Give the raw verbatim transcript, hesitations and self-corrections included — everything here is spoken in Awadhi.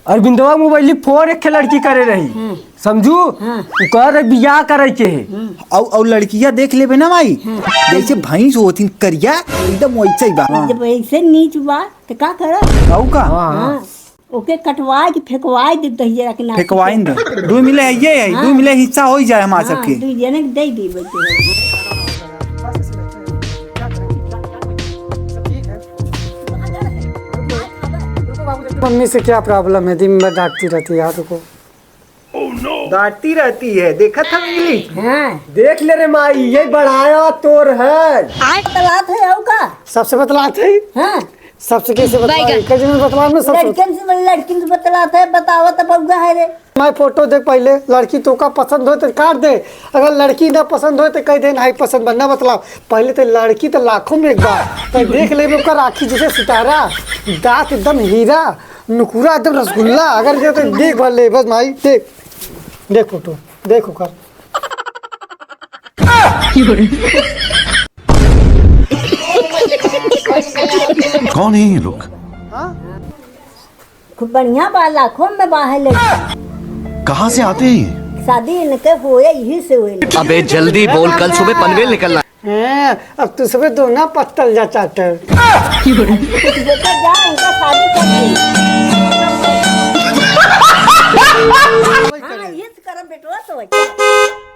अरविंदवा मोबाइल फोन एक लड़की करे रही, हम्म। समझू? हाँ। उ कह रहे बियाह करे के है। हम्म। औ, औ लड़किया देख लेबे ना माई, हाँ। जैसे भैंस होथिन करिया, एकदम वैसे ही बा। जब ऐसे नीच बा, तो का करब? औ का? हाँ। हाँ। ओके कटवाए के फेंकवाए दे दहिजरा के नाती फेंकवाइन के। दे। दू मिले है ये है, हाँ। दू मिले हिस्सा हो ही जाए हमार हाँ, सबके। दू जने के दे दी बच्चे। मम्मी से क्या प्रॉब्लम है, दिन भर डांटती रहती है यार को। डांटती रहती है, देखा था इंग्लिश? हाँ। देख ले रे माई, ये बढ़ाया तोर है। बतलात है औ का? सबसे बतलात है? हाँ। सबसे कैसे बतलाए? बैगन। कैसे में बतलाए में सबसे लड़कियन से, लड़किन से बतलात है, बतावा तो बउआ है रे। मैं फोटो देख पहले, लड़की तो का पसंद होए तो काट दे, अगर लड़की ना पसंद होए तो कह दे नहीं पसंद बा, ना बतलाओ। पहले तो लड़की तो लाखों में एक बार तो देख ले, ओकर आँखी जैसे सितारा, दांत एकदम हीरा, नुकुरा एकदम रसगुल्ला। अगर जो तो देख भर ले बस माई, देख, देख फोटो, देख ओकर। कौन है ये लोग? हाँ? खूब बढ़िया बा, लाखों में बा है लड़की। कहाँ से आते हैं ये? शादी इनके होए, यही से होए। अबे जल्दी बोल, कल सुबह पनवेल निकलना है। हैं, अब तू सबे दो ना पत्तल जा चाटर। बेटा जा, इनका शादी कर दे। हाँ, ये तो करब बेटवा तो बच्चा।